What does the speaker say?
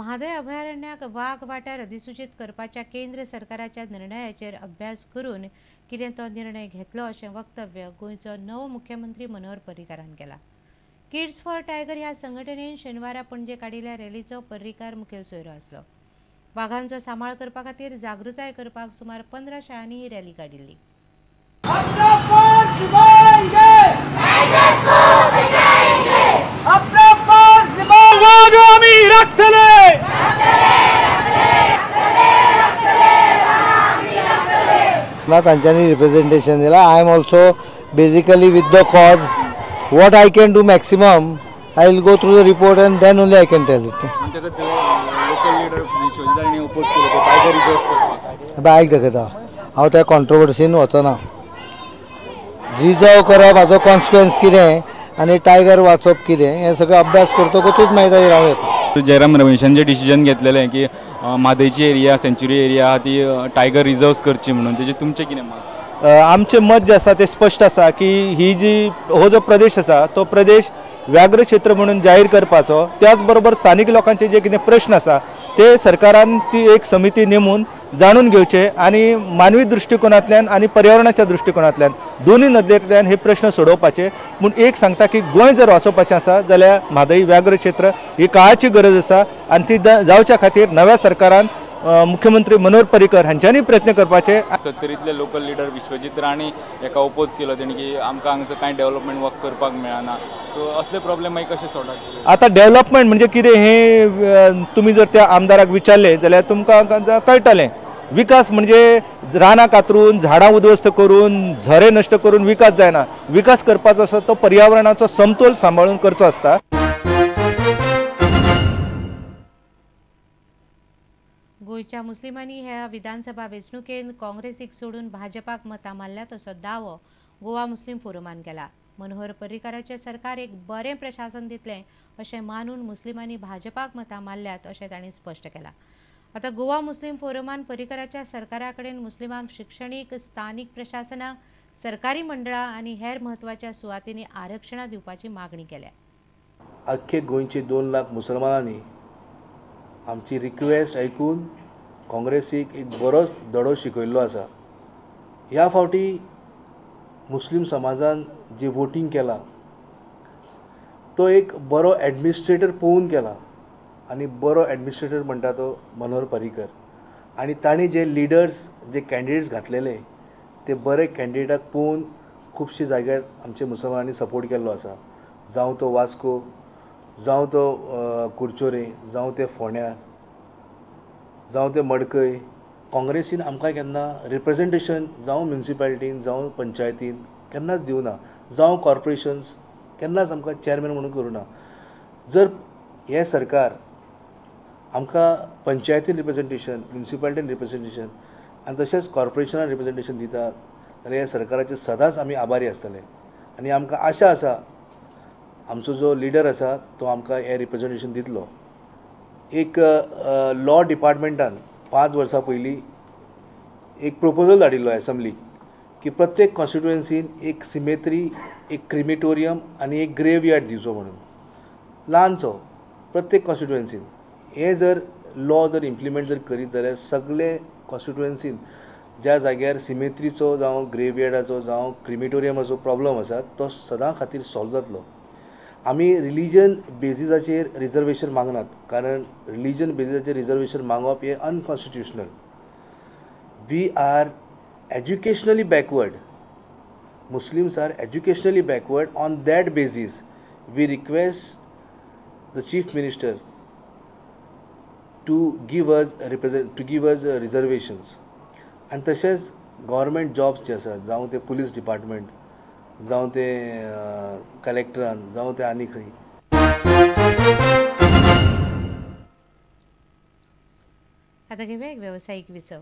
म्हादय अभयारण्याक वाग वाठार अधिसूचित करपाच्या केंद्र सरकाराच्या निर्णयाचेर अभ्यास करून कितें तो निर्णय घेतलो अशें वक्तव्य गोंयचो नवो मुख्यमंत्री मनोहर पर्रीकारान केला. किड्स फॉर टायगर ह्या संघटनेन शेनवारा पणजे काडिल्ल्या रॅलीचो पर्रीकार मुखेल सोयरो आसलो. वाघांचो सांबाळ करपा खातीर जागृताय करपाक सुमार 15 शाळांनी ही रॅली काडिल्ली. ना तांच्यांनी रिप्रेझेंटेशन दिला. I am also basically with the cause. What I can do maximum I will go through the report and then only I can tell it. आयक दाखयता हांव त्या कॉन्ट्रोवर्सीन वचना. रिजर्व करप हाचो कॉन्सिक्वन्स कितें आनी टायगर वाचप कितें हें सगळें अभ्यास करतकूच मागीर ताजेर हांव येता. जयराम रमेशान जे डिसिजन घेतलेलें की म्हादयची एरिया सेंच्युरी एरिया आहा ती टायगर रिजर्व्स करची म्हणून, तेजें तुमचें कितें मत? आमचें मत जें आसा तें स्पश्ट आसा की ही जी हो जो प्रदेश आसा तो प्रदेश व्याघ्र क्षेत्र म्हणून जाहीर करपाचो. त्याच बरोबर स्थानीक लोकांचे जे कितें प्रश्न आसा ते सरकारान ती एक समिती नेमून जाणून घेवचे आनी मानवी दृश्टिकोनांतल्यान आनी पर्यावरणाच्या दृश्टिकोनांतल्यान दोनूय नदरेंतल्यान हे प्रश्न सोडोवपाचे. पूण एक सांगता की गोंय जर वाचोवपाचें आसा जाल्यार म्हादय व्याघ्र क्षेत्र ही काळाची गरज आसा आनी ती जावच्या खातीर नव्या सरकारान मुख्यमंत्री मनोहर पर्रीकर हांच्यांनी प्रयत्न करपाचे. सत्तरींतले लोकल लिडर विश्वजीत राणे हेका ओपोज केलो तेणी की आमकां हांगसर कांय डेव्हलपमेंट वर्क करपाक मेळना, सो असले प्रॉब्लेम मागीर कशें सॉर्ट आउट? आतां डेव्हलपमेंट म्हणजे कितें हें तुमी जर त्या आमदाराक विचारलें जाल्यार तुमकां कळटलें. विकास म्हणजे रानां कातरून झाडां उद्ध्वस्त करून झरे नश्ट करून विकास जायना. विकास करपाचो आसा तो पर्यावरणाचो समतोल सांबाळून करचो आसता. गोंयच्या मुस्लिमांनी ह्या विधानसभा वेंचणुकेंत काँग्रेसीक सोडून भाजपाक मतां मारल्यात असो दावो गोवा मुस्लीम फोरमान केला. मनोहर पर्रीकाराचें सरकार एक बरें प्रशासन दितलें अशें मानून मुस्लिमांनी भाजपाक मतां मारल्यात अशें तांणी स्पश्ट केलां. आतां गोवा मुस्लीम फोरमान पर्रीकाराच्या सरकारा कडेन मुस्लिमांक शिक्षणीक, स्थानीक प्रशासनां, सरकारी मंडळां आनी हेर म्हत्वाच्या सुवातींनी आरक्षणां दिवपाची मागणी केल्या. आख्खे गोंयचे 2 लाख मुसलमानांनी आमची रिक्वेस्ट आयकून काँग्रेसीक एक बरोच धडो शिकयल्लो आसा. ह्या फावटी मुस्लीम समाजान जे वोटींग केला तो एक बरो एडमिनिस्ट्रेटर पळोवन केला आनी बरो एडमिनिस्ट्रेटर म्हणटा तो मनोहर पर्रीकर. आनी तांणी जे लिडर्स जे कॅन्डिडेट्स घातलेले ते बरे कॅन्डिडेटाक पळोवन खुबशे जाग्यार आमचे मुसलमानांनी सपोर्ट केल्लो आसा. जावं तो वास्को, जावं तो कुरचोरे, जावं ते फोंड्यार, जावं ते मडकय. काँग्रेसीन आमकां केन्ना रिप्रेजेंटेशन जावं म्युनिसिपालिटीन जावं पंचायतीन केन्नाच दिवना, जावं कॉर्पोरेशन्स केन्नाच आमकां चेअरमॅन म्हणून करूना. जर हें सरकार आमकां पंचायतीन रिप्रेजेंटेशन, म्युनिसिपालिटीन रिप्रेजेंटेशन आनी तशेंच कॉर्पोरेशनान रिप्रेजेंटेशन दिता जाल्यार ह्या सरकाराचे सदांच आमी आभारी आसतले. आनी आमकां आशा आसा आमचो जो लिडर आसा तो आमकां हें रिप्रेजेंटेशन दितलो. एक लॉ डिपार्टमेंटान 5 वर्सां पयलीं एक प्रपोजल धाडिल्लो एसेंब्लीक की प्रत्येक कॉन्स्टिट्युएन्सीन एक सिमेत्री, एक क्रिमिटोरियम आनी एक ग्रेवयार्ड दिवचो म्हणून, ल्हानसो प्रत्येक कॉन्स्टिट्युएन्सीन. हें जर लॉ जर इम्प्लिमेंट जर करीत जाल्यार सगळे कॉन्स्टिट्युएन्सीन ज्या जाग्यार सिमेत्रीचो जावं ग्रेवयार्डाचो जावं क्रिमिटोरियमाचो प्रॉब्लम आसा तो सदां खातीर सॉल्व जातलो. आमी रिलीजन बेजिसाचेर रिजर्वेशन मागनात, कारण रिलीजन बेजिसाचेर रिजर्वेशन मागप हें unconstitutional. We are educationally backward, Muslims are educationally backward. On that basis we request the chief minister to give us represent to give us reservations. आनी तशेंच गव्हर्मेंट जॉब्स जे आसात, जावं ते police department, जावं ते कलेक्टरान, जावं ते आनी खंय. आतां घेवया एक वेवसायीक विसव.